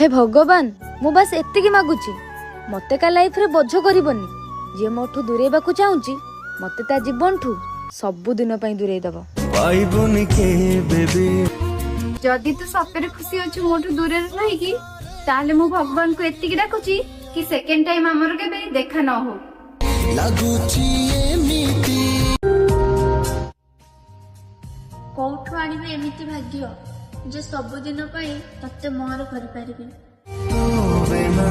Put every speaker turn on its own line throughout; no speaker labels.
ହେ ଭଗବାନ, ମୁଁ ବାସ୍ ଏତିକି ମାଗୁଛି, ମତେ କା ଲାଇଫରେ ବୋଝ କରିବନି। ଯିଏ ମୋଠୁ ଦୂରେଇବାକୁ ଚାହୁଁଛି, ମତେ ତା ଜୀବନଠୁ ସବୁଦିନ ପାଇଁ ଦୂରେଇ ଦବ।
ପାଇବୁନି କେବେ ବି।
ଯଦି ତୁ ସତରେ ଖୁସି ଅଛୁ ମୋଠୁ ଦୂରରେ ରହିକି, ତାହେଲେ ମୁଁ ଭଗବାନଙ୍କୁ ଏତିକି ଡାକୁଛି କି ସେକେଣ୍ଡ ଟାଇମ ଆମର କେବେ ଦେଖା ନ ହଉ।
ଲାଗୁଛି ଏମିତି।
କୋଉଠୁ ଆଣିବି ଏମିତି ଭାଗ୍ୟ ଯେ ସବୁଦିନ ପାଇଁ ତତେ ମୋର କରିପାରିବି?
ବିନା।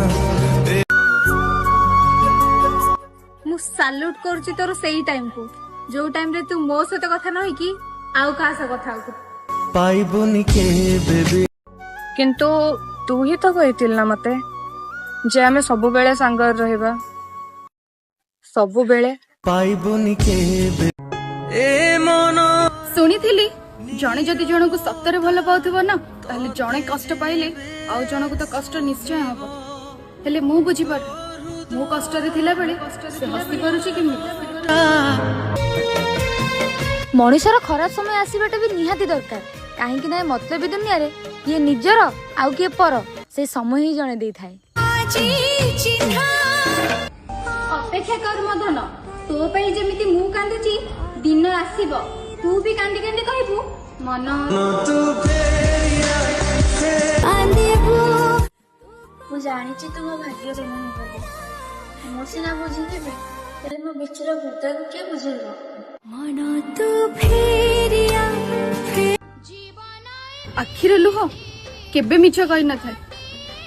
ମୁଁ ସାଲ୍ୟୁଟ କରୁଛି ତୋର ସେଇ ଟାଇମକୁ, ଯୋଉ ଟାଇମରେ ତୁ ମୋ ସହିତ କଥା ନ ହେଇକି ଆଉ କାହା ସହ କଥା ହଉଥିଲୁ।
ପାଇବୁନି କେବେ ବି।
କିନ୍ତୁ ତୁ ହିଁ ତ କହିଥିଲୁ ନା ମତେ ଯେ ଆମେ ସବୁବେଳେ ସାଙ୍ଗରେ ରହିବା, ସବୁବେଳେ।
ପାଇବୁନି କେବେ ଏ ମନ।
ଶୁଣିଥିଲି, ଜଣେ ଯଦି ଜଣକୁ ସତରେ ଭଲ ପାଉଥିବ ନା, ତାହେଲେ ଜଣେ କଷ୍ଟ ପାଇଲେ ଆଉ ଜଣକୁ ତ କଷ୍ଟ ନିଶ୍ଚୟ ହବ। ହେଲେ ମୁଁ ବୁଝିପାରୁ, ମୁଁ କଷ୍ଟରେ ଥିଲାବେଳେ ସେ ହସି ପାରୁଛି କେମିତି?
ମଣିଷର ଖରାପ ସମୟ ଆସିବାଟା ବି ନିହାତି ଦରକାର, କାହିଁକି ନା ଏ ମତଲବୀ ଦୁନିଆରେ କିଏ ନିଜର ଆଉ କିଏ ପର, ସେ ସମୟ ହିଁ ଜଣେଇ ଦେଇଥାଏ।
ଅପେକ୍ଷା କର ମୋ ଧନ, ତୋ ପାଇଁ ଯେମିତି ମୁଁ କାନ୍ଦୁଛି, ଦିନ ଆସିବ ତୁ ବି କାନ୍ଦି କାନ୍ଦି କହିବୁ ମନ।
ତୁ ଫେରିଆ।
ମୁଁ ଜାଣିଛି ତୁ ମୋ ଭାଗ୍ୟରେ ନାହିଁ ବୋଲି। ମୁଁ ସିନା ବୁଝିଯିବି, ହେଲେ ମୋ ବିଚରା ହୃଦୟକୁ କିଏ ବୁଝେଇବ? ମନ ତୁ ଫେରିଆ।
ଆଖିର ଲୁହ କେବେ ମିଛ କହିନଥାଏ।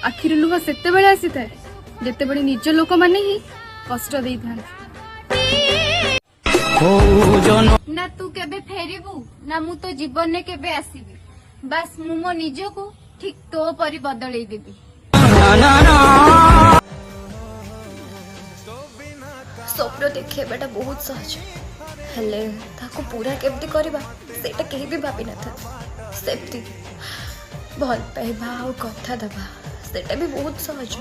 ଆଖିର ଲୁହ ସେତେବେଳେ ଆସିଥାଏ, ଯେତେବେଳେ ନିଜ ଲୋକମାନେ ହିଁ କଷ୍ଟ ଦେଇଥାନ୍ତି। ନା ତୁ କେବେ ଫେରିବୁ, ନା ମୁଁ ତୋ ଜୀବନରେ କେବେ ଆସିବି। ବାସ୍, ମୁଁ ମୋ ନିଜକୁ ଠିକ ତୋ ପରି ବଦଳେଇ ଦେବି।
ସ୍ୱପ୍ନ ଦେଖେଇବାଟା ବହୁତ ସହଜ, ହେଲେ ତାକୁ ପୁରା କେମିତି କରିବା, ସେଇଟା କେହି ବି ଭାବିନଥାନ୍ତି। ସେମିତି ଭଲ ପାଇବା ଆଉ କଥା ଦେବା, ସେଇଟା ବି ବହୁତ ସହଜ,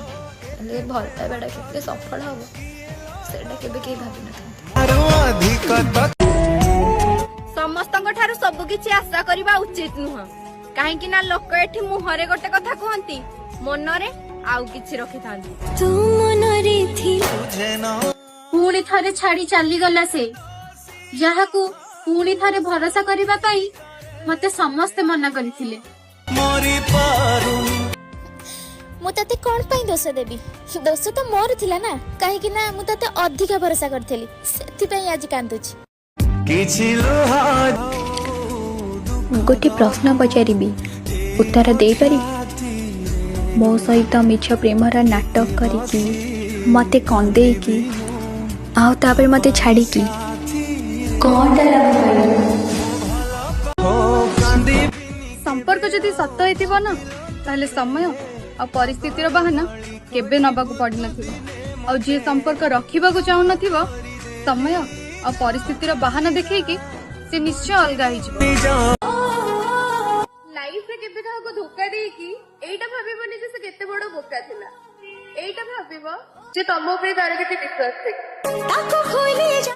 ହେଲେ ଭଲ ପାଇବାଟା କେମିତି ସଫଳ ହବ, ସେଇଟା କେବେ କେହି ଭାବିନଥାନ୍ତି।
ଅଧିକ ତ।
ସମସ୍ତଙ୍କ ଠାରୁ ସବୁ କିଛି ଆଶା କରିବା ଉଚିତ ନୁହଁ, କାହିଁକି ନା ଲୋକ ଏଠି ମୁହଁରେ ଗୋଟେ କଥା କୁହନ୍ତି, ମନରେ ଆଉ କିଛି ରଖିଥାନ୍ତି।
ତୁ ମନରେ ଥିଲା।
ବୁଝେ ନା।
ପୁଣି ଥରେ ଛାଡି ଚାଲିଗଲା ସେ, ଯାହାକୁ ପୁଣି ଥରେ ଭରସା କରିବା ପାଇଁ ମତେ ସମସ୍ତେ ମନା କରିଥିଲେ।
ମରି ପାରୁନି।
ମୁଁ ତତେ କଣ ପାଇଁ ଦୋଷ ଦେବି? ଦୋଷ ତ ମୋର ଥିଲା ନା, କାହିଁକି ନା ମୁଁ ତତେ ଅଧିକା ଭରସା କରିଥିଲି। ସେଥିପାଇଁ ଆଜି କାନ୍ଦୁଛି।
କିଛି ଲୁହ।
ଗୋଟେ ପ୍ରଶ୍ନ ପଚାରିବି, ଉତ୍ତର ଦେଇପାରିବି? ମୋ ସହିତ ମିଛ ପ୍ରେମର ନାଟକ କରିକି, ମତେ କନ୍ଦେଇକି, ଆଉ ତାପରେ ମତେ ଛାଡ଼ିକି କ'ଣଟା ଲାଭ ପାଇଲୁ?
ହୋ କାନ୍ଦି।
ସମ୍ପର୍କ ଯଦି ସତ ହେଇଥିବ ନା, ତାହେଲେ ସମୟ ଆଉ ପରିସ୍ଥିତିର ବାହାନା କେବେ ନବାକୁ ପଡିନଥିବ। ଆଉ ଯିଏ ସମ୍ପର୍କ ରଖିବାକୁ ଚାହୁଁନଥିବ, ସମୟ ଆଉ ପରିସ୍ଥିତିର ବାହାନା ଦେଖେଇକି ସେ ନିଶ୍ଚୟ ଅଲଗା ହେଇଯିବ। ଲାଇଫରେ କେବେ କାହାକୁ ଧୋକା ଦେଇକି ଏଇଟା ଭାବିବନି ଯେ ସେ କେତେ ବଡ ବୋକା ଥିଲା। ଏଇଟା ଭାବିବ ଯେ ତମ ଉପରେ ତାର କେତେ ବିଶ୍ୱାସ ଥିଲା।
ତାକୁ ଭୁଲି।